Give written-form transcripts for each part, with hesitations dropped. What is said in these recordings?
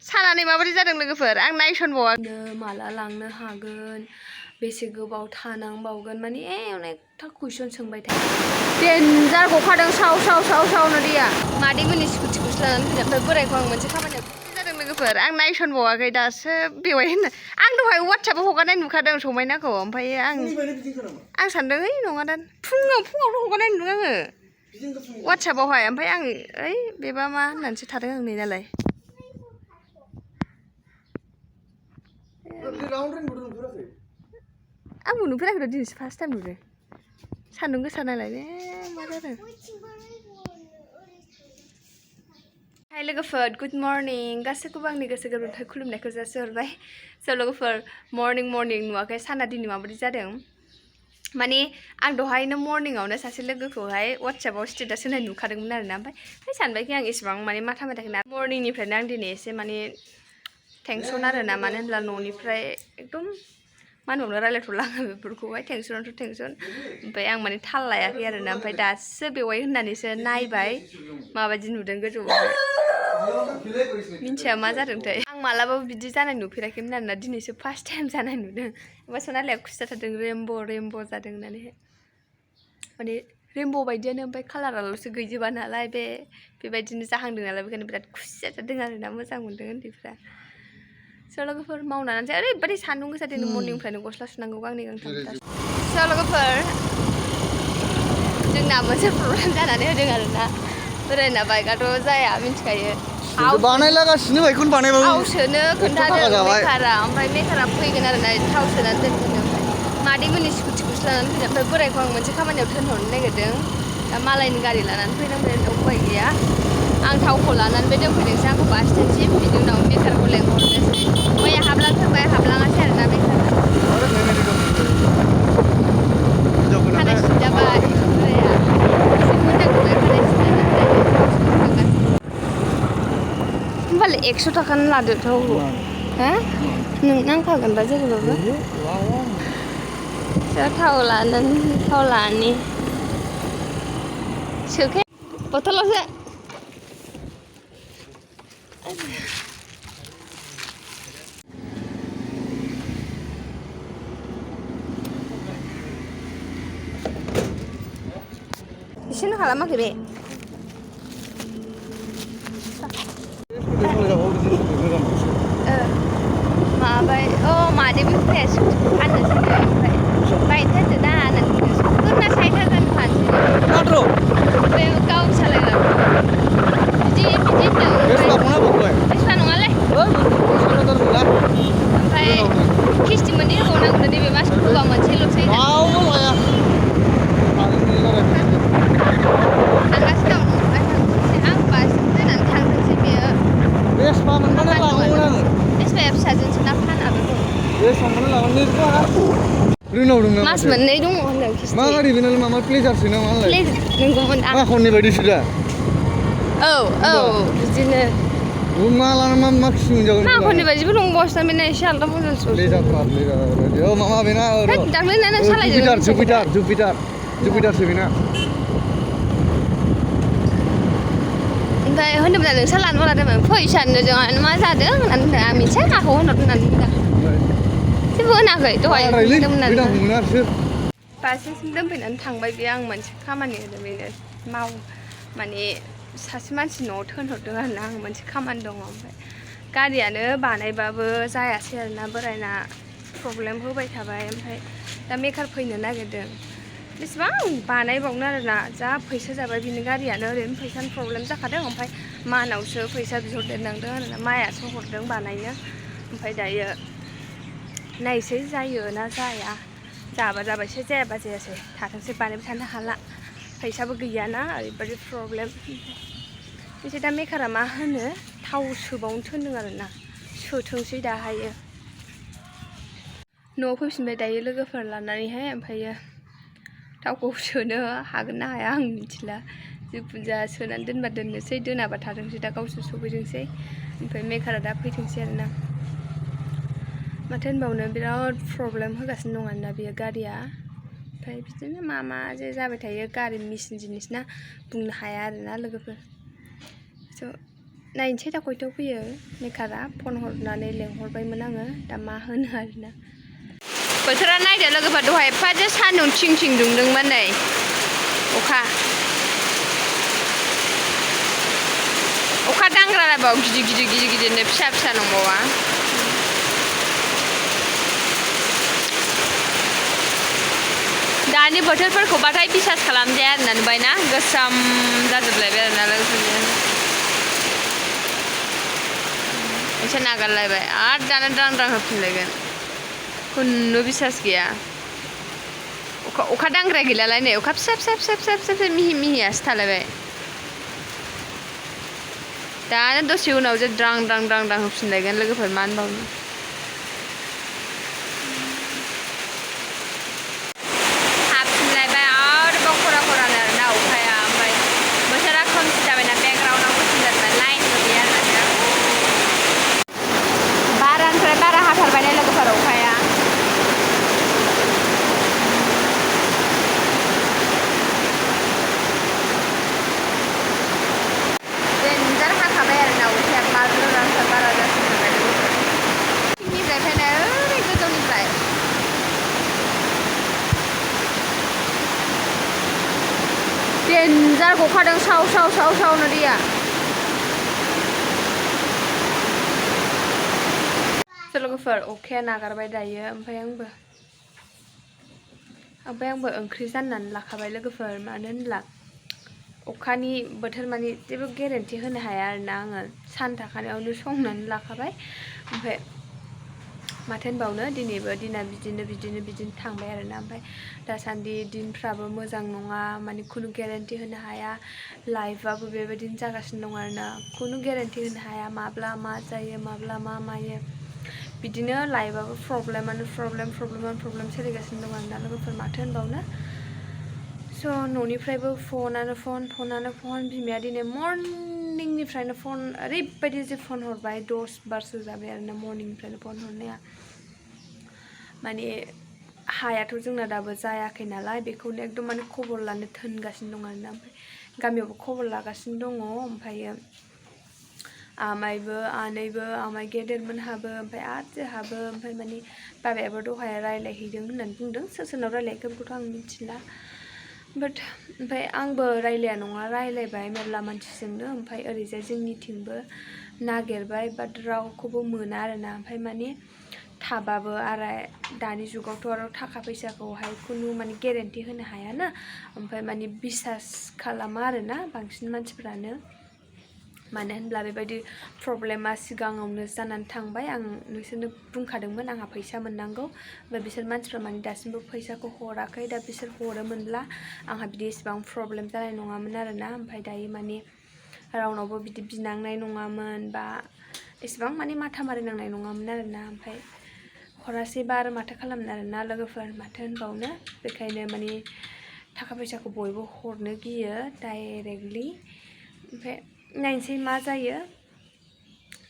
सानानै माबायदि जादों लोगोफोर आं नायसनबावाखै माला लांनो हागोन बेसे गोबाव थानांबावगोन माने अनेकथा कुइसन सोंबाय थायो डेन्जार गखादों साव साव साव सावनो दैया मादैमोननि स्कुटिखौसो लानानै फैदों ओमफ्राय बोरायखौ आं मोनसे खामानियाव जादों लोगोफोर आं नायसनबावाखै दासो बेवाय होनना आं दहाय वाट्सएपआव हगारनाय नुखादों समायनाखौ ओमफ्राय आं सानदों ओइ नङा दा फुङावथ' हगारनाय नुदों आङो वाट्सएपआवहाय ओमफ्राय आं ओइ बेबा मा होननानैसो थादों आं नै नालाय आंबो नुफेराखै र' दिनैसो फार्स्ट टाइम नुदों सान्दुं गोसा नालाय मा जादों हाय लोगोफोर गुड मर्निं गासैखौबो आंनि गोसो गोरबोनिफ्राय खुलुमनायखौ जासिहरबाय स' लोगोफोर मर्निं नुवाखै साना दिनै माबायदि जादों माने आं दहायनो मर्निंआवनो सासे लोगोखौहाय वाट्सएपआव स्टेटास होनाय नुखादोंमोन आरोना ओमफ्राय सानबायखि आं एसेबां माने माथा माथाखै मर्निंनिफ्रायनो आं दिनै एसे माने टेनसन आरोना मानो होनब्ला न'निफ्राय एकदम मा होनबावनो रायलायथ'ला आङो बेफोरखौहाय टेनसनाथ' टेनसन ओमफ्राय आं माने थाल लायाखै आरोना ओमफ्राय दासो बेवाय होननानैसो नायबाय माबायदि नुदों गोजौआवहाय मिन्थिया मा जादोंथाय आं मालाबाबो बिदि जानाय नुफेराखैमोन आरोना दिनैसो फार्स्ट टाइम जानाय नुदों ओमफ्राय सनालिया खुसि जाथारदों रेमब' जादों होननानै माने रेमब' बायदियानो ओमफ्राय कालाराल'सो गैजोबा नालाय बेबायदिनो जाहांदों नालाय बेखायनो बिराद खुसि जाथारदों आरोना मोजां मोनदों उन्दैफ्रा स' लोगोफोर मावनानै ओरैबायदि सान्दुं गोसा दिनै मर्निंनिफ्रायनो गस्ला सुनांगौ गांनै गांथाम स' लोगोफोर जोंना मोनसे प्रब्लेम जानानै होदों आरोना बोरायना बाइकआथ' जाया मिन्थिखायो बानायलागासिनो बाइकखौनो बानायबाबो थावसोनो खोन्थादों मेकारा ओमफ्राय मेकारा फैगोन आरोना थाव सोनानै दोनगोन ओमफ्राय मादैमोननि स्कुटिखौसो लानानै फैदों ओमफ्राय बोरायखौ आं मोनसे खामानियाव दोनहरनो नागिरदों दा मालायनि गारि लानानै फैनांगोन उपाय गैया आं थावखौ लानानै बे दोनफैदोंसै आंखौ बास स्टेन्डसिम बिनि उनाव मेकारखौ लेंहरनोसै मैया हाबलांथारबाय हाबलाङासै आरोना मेकारा खानाय सिनजाबाय बोराया एसे मोजां नुबाय खानाय सिनजानानै होमबालाय 100 थाखानि लादो थावखौ हा नों नांखागोनबा जेरैबाबो थाव लानानै सोखाया बथलावसो एसेनो खालामाखै बे माबाय मादैबो फैया स्कुटिखौ फाननोसैनो ओमफ्राय बायनो थारदो दा होननानै बुंदों स्कुटिफोरना 60,000 फानसै बे गाव सालायग्रा बिदि होनदों बेसेबां नङालै ओमफ्राय किस्ति मोननै होबावनांगौनो नैबे मास होबा मोनसेल'सै थांगासिनो दं आं बास दोननानै थांथोंसै बेयो बेसेबाया फिसाजोंसो ना फानाबो दं मास मोननै दङ होनदों किस्ति मा गारि बेनालाय मा प्लेजारसो ना मालाय नंगौमोन मा खननि बायदिसो दा औ बिदिनो मा खिसि मोनजागोन मा खननि बायदिबो दंबावसो बेना एसे आलदा मडेलसो प्लेजार मामा बेना दाख्लैना नों सालायदों जुपिटारसो बेना ओमफ्राय होनदोंमोन नोंसा लानो लादोंमोन फैसानो जोंहा मा जादों होननानै बुंदों आं मिथिया माखौ होनहरदों होननानै बुंदों जेबो होनाखै दहाय होनदोंमोन आरो बाससिम दोनफैनानै थांबाय बेयो आं मोनसे खामानि होदों बेनो माने सासे मानसि न'आव थोनहरदों आरोना आं मोनसे खामानि दङ ओमफ्राय गारियानो बानायबाबो जायासै आरोना बोरायना प्रब्लेम होबाय थाबाय ओमफ्राय दा मेकार फैनो नागिरदों बेसेबां बानायबावनो आरोना जा फैसा जाबाय बिनि गारियानो ओरैनो फैसानि प्रब्लेम जाखादों ओमफ्राय मानावसो फैसा बिहरदेरनांदों आरोना मायासो हरदों बानायनो ओमफ्राय दायो नायसै जायो ना जाया जाबा जाबायसै जायाबा जायासै थाथोंसै बानायबाय थानो हाला फैसाबो गैयाना ओरैबायदि प्रब्लेम एसे दा मेकारा मा होनो थाव सोबावनो थिनदों आरोना सोथोंसै दाहायो न'आव फैफिनबाय दायो लोगोफोर लानानैहाय ओमफ्रायो थावखौ सोनो हागोन ना हाया आं मिथिला जिखुनु जाया सोनानै दोनबा दोननोसै दोनाबा थाथोंसै दा गावसोर सफैथोंसै ओमफ्राय मेकारा दा फैथोंसै आरोना माथो होनबावनो बिराद प्रब्लेम होगासिनो दं आरोना बेयो गारिया ओमफ्राय बिदिनो मा जे जाबाय थायो गारि मेचिन जिनिस ना बुंनो हाया आरोना लोगोफोर स' नायनोसै दा खयथायाव फैयो मेकारा फन हरनानै लेंहरबायमोन आङो दा मा होनो आरोना बोथोरा नायदो लोगोफोर दहाय एफा जे सान्दुं थिं थिं दुंदोंमोन नै अखा दांग्रालायबाव गिदिरनो फिसा नंबावा दानि बोथोरफोरखौबाथाय बिसास खालामजाया आरोना नुबायना गोसोम जाजोबलायबाय आरोना लोगोफोरजों एसे नागारलायबाय आरो दाना द्रां होफिनलायगोन खुनु बिसास गैया अखा दांग्राया गैलालाय नै अखा फिसा मिहियासो थालायबाय दानो दसे उनाव जे द्रां होफिनलायगोन लोगोफोर मा होनबावनो देन्जार गखादों साव दैया लोगोफोर अखाया नागारबाय दायो ओमफ्राय आंबो ओंख्रि जाननानै लाखाबाय लोगोफोर मानो होनब्ला अखानि बोथोर माने जेबो गेरेन्टि होनो हाया आरोना आङो सान थाखानायावनो संनानै लाखाबाय ओमफ्राय माथो होनबावनो दिनैबो दिना बिदिनो थांबाय आरोना ओमफ्राय दासान्दि दिनफ्राबो मोजां नङा माने खुनु गेरेन्टि होनो हाया लाइफआबो बेबायदिनो जागासिनो दं आरोना खुनु गेरेन्टि होनो हाया माब्ला मा जायो माब्ला मा मायो बिदिनो लाइफआबो प्रब्लेम सोलिगासिनो दं आरोना लोगोफोर माथो होनबावनो स' न'निफ्रायबो फनानो फन बिमाया दिनै मर्निंनिफ्रायनो फन ओरैबायदि जे फन हरबाय 10 बारसो जाबाय आरोना मर्निंनिफ्रायनो फन हरनाया माने हायाथ' जोंना दाबो जायाखै नालाय बेखौनो एकदम माने खबर लानो थोनगासिनो दं आरोना ओमफ्राय गामियावबो खबर लागासिनो दङ ओमफ्रायो आमाइबो आनैबो आमाइ गेदेरमोनहाबो ओमफ्राय आरो जोंहाबो ओमफ्राय माने बाबायाबो दहाय रायलायहैदों होननानै बुंदों सोरनाव रायलायखो बेखौथ' आं मिथिला ओमफ्राय आंबो रायलाया नङा रायलायबाय मेरला मानसिजोंनो ओमफ्राय ओरैजाय जोंनिथिंबो नागिरबाय बाट रावखौबो मोना आरोना ओमफ्राय माने थाबाबो आरो दानि जुगावथ' आरो थाखा फैसाखौहाय खुनु माने गेरेन्टि होनो हायाना ओमफ्राय माने बिसास खालामा आरोना बांसिन मानसिफ्रानो मानो होनब्ला बेबायदि प्रब्लेमा सिगाङावनो जानानै थांबाय आं नोंसोरनो बुंखादोंमोन आंहा फैसा मोननांगौ ओमफ्राय बिसोर मानसिफ्रा माने दासिमबो फैसाखौ हराखै दा बिसोर हरोमोनब्ला आंहा बिदि एसेबां प्रब्लेम जानाय नङामोन आरोना ओमफ्राय दायो माने रावनावबो बिदि बिनांनाय नङामोन बा एसेबां माने माथा मारिनांनाय नङामोन आरोना ओमफ्राय हरासैबा आरो माथो खालामनो आरोना लोगोफोर माथो होनबावनो बेखायनो माने थाखा फैसाखौ बयबो हरनो गियो डाइरेक्टलि ओमफ्राय नायनोसै मा जायो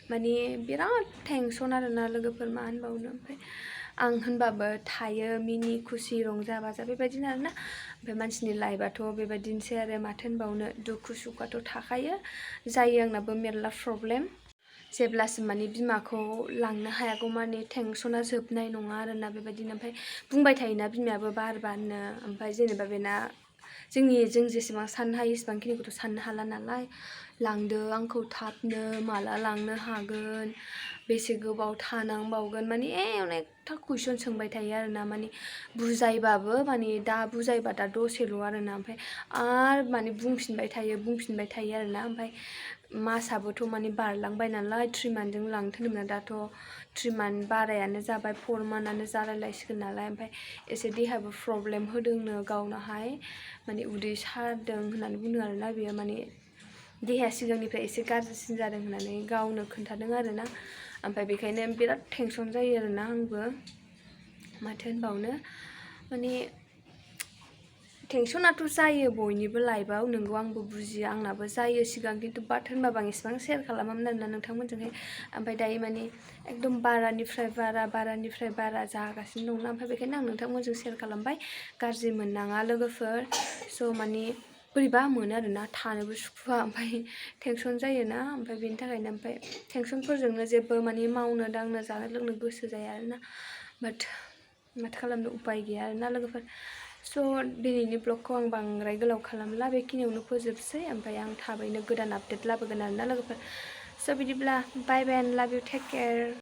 माने बिराद टेनसन आरोना लोगोफोर मा होनबावनो ओमफ्राय आं होनबाबो थायो मिनि खुसि रंजा बाजा बेबायदिनो आरोना ओमफ्राय मानसिनि लाइफआथ' बेबायदिनोसै आरो माथो होनबावनो दुखु सुखुआथ' थाखायो जायो आंनाबो मेरला प्रब्लेम जेब्लासिम माने बिमाखौ लांनो हायागौ माने टेनसना जोबनाय नङा आरोना बेबायदिनो ओमफ्राय बुंबाय थायोना बिमायाबो बारनो ओमफ्राय जेनेबा बेना जों जेसेबां साननो हायो एसेबांखिनिखौथ' साननो हाला नालाय लांदो आंखौ थाबनो माला लांनो हागोन बेसे गोबाव थानांबावगोन माने अनेकथा कुइसन सोंबाय थायो आरोना माने बुजायबाबो माने दा बुजायबा दा दसेल' आरोना ओमफ्राय आरो माने बुंफिनबाय थायो आरोना ओमफ्राय मासाबोथ' माने बारलांबाय नालाय 3 मान्थजों लांनो थिनदोंमोन दाथ' 3 मान्थ बारायानो जाबाय 4 मान्थानो जालायलायसिगोन नालाय ओमफ्राय एसे देहाबो प्रब्लेम होदोंनो गावनाहाय माने उदै सादों होननानै बुंदों आरोना बेयो माने देहाया सिगांनिफ्राय एसे गाज्रिसिन जादों होननानै गावनो खोन्थादों आरोना ओमफ्राय बेखायनो बिराद टेनसन जायो आरोना आंबो माथो होनबावनो माने टेनसनाथ' जायो बयनिबो लाइफआव नोंगौ आंबो बुजियो आंनाबो जायो सिगां खिन्थु बाट होनबाबो आं एसेबां शेयार खालामामोन आरोना नोंथांमोनजोंहाय ओमफ्राय दायो माने एकदम बारानिफ्राय बारा जागासिनो दंना ओमफ्राय बेखायनो आं नोंथांमोनजों शेयार खालामबाय गाज्रि मोननाङा लोगोफोर स' माने बोरैबा मोनो आरोना थानोबो सुखुवा ओमफ्राय टेनसन जायोना ओमफ्राय बेनि थाखायनो ओमफ्राय टेनसनफोरजोंनो जेबो माने मावनो दांनो जानो लोंनो गोसो जाया आरोना बाट माथो खालामनो उपाय गैया आरोना लोगोफोर स' दिनैनि ब्लगखौ आं बांद्राय गोलाव खालामला बेखिनियावनो फोजोबसै ओमफ्राय आं थाबैनो गोदान आपडेट लाबोगोन आरोना लोगोफोर स' बिदिब्ला बाय बाय एन्ड लाभ इउ टेक केयार